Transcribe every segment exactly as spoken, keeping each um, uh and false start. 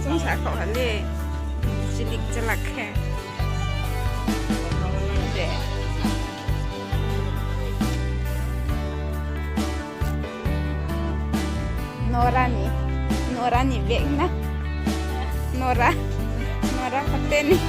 Sungsa khaoh ha le, chilik chalak khe. De. Nora ni, Nora ni bag na. Nora, Nora Phaten ni.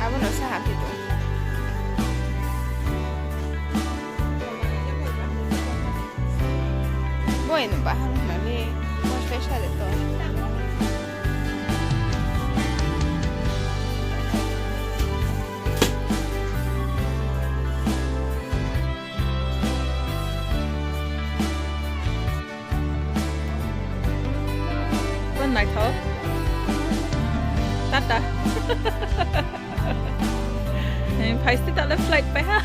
Abo no sa ha phi tong. Boi no bahar na le, boi special to. Bo naithao. Tata. Phai si ta le flight pai ha.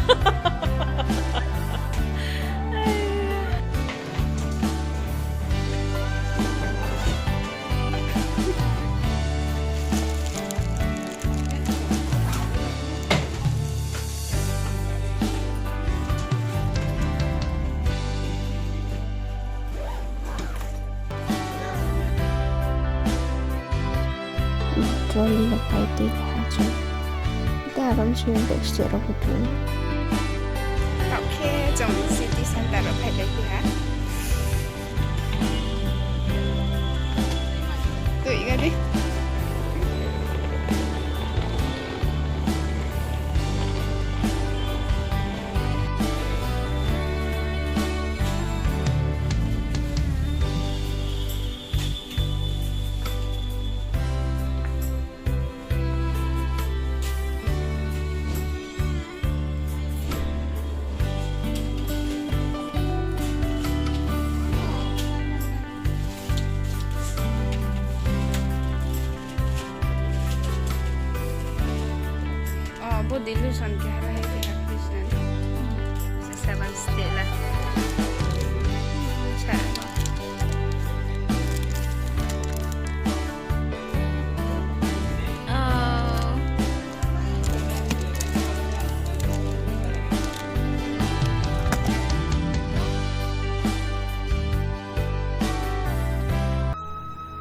Trolley no pai tui ha chung. Tei aro ni simi backstage rao pho tong ou. Taoh khe chung city center rao phailaiphi ha. Tui ga di. O, bo delusion keha ro hai keha Krishna ni. Seven step la. Sa. O.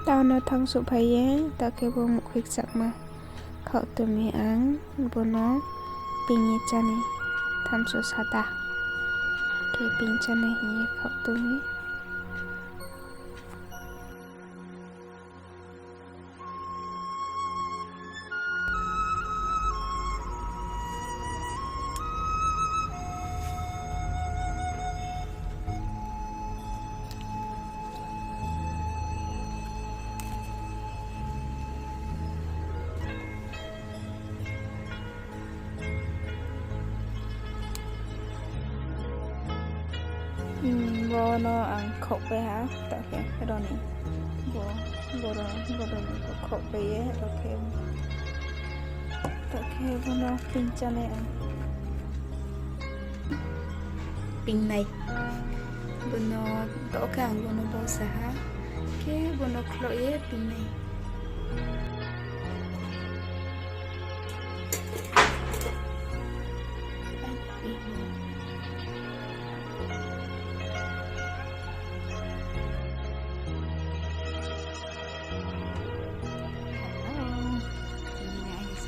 Tao no thanng souhphai ye, taoh khe bo mkhui kchakma khaoh tong mi ang, bo no ping ye chánai, thamso sata khe ping chánai hing ye khaoh tong mi. Bo no ang khaohpai ha, taoh khe ro ni bo, bo ro, bo ro ni bo khaohpai ye, ro khe, taoh khe bo no ping chánai ang. Pingnai. Bo no, taoh khe ang bo no bausa ha. Khe bo no khloh ye pingnai.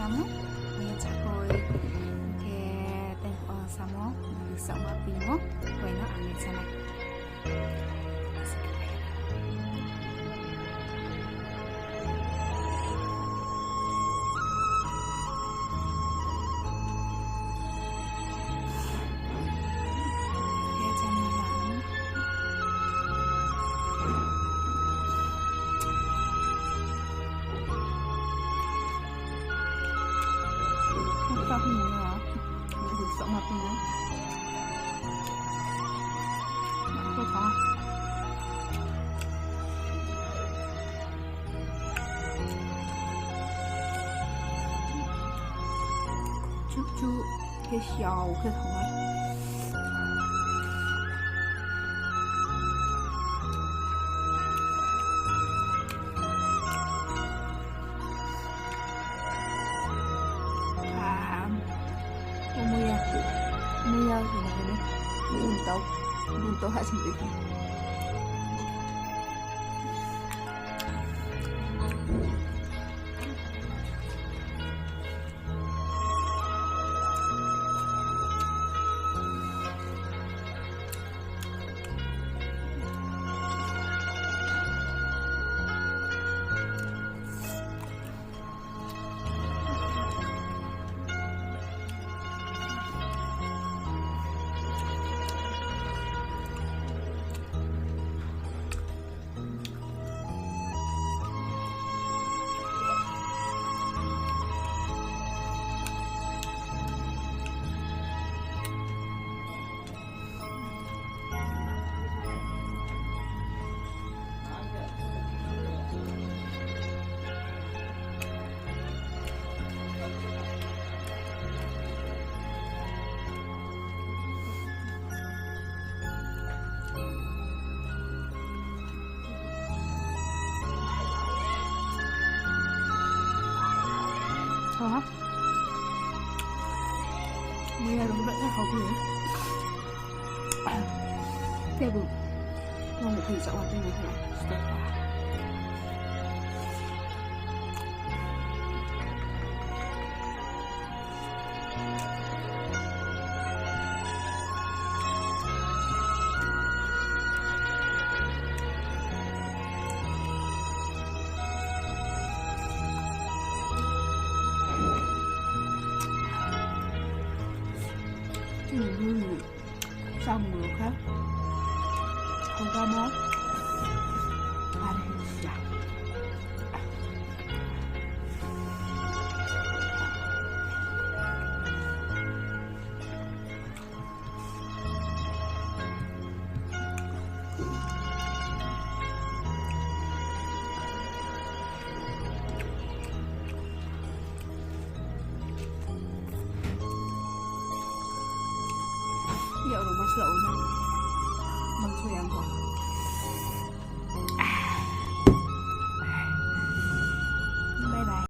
Ang ye chakoi khe tei, o, samo, saoma pimo, koino ang ye sanai. Chuh chuh khe siao khe thang ha. Ah, muiya, muiya khe na khe ni, buntao, buntao ha sing tui khe. Muiya rung bai khe hao khe. Tebo. Tebo khe sa wa tebo khe. Chini bru ni samung rao khe, hogamo, are hing si ya. Yak rao masla o na. Mangso yang kho.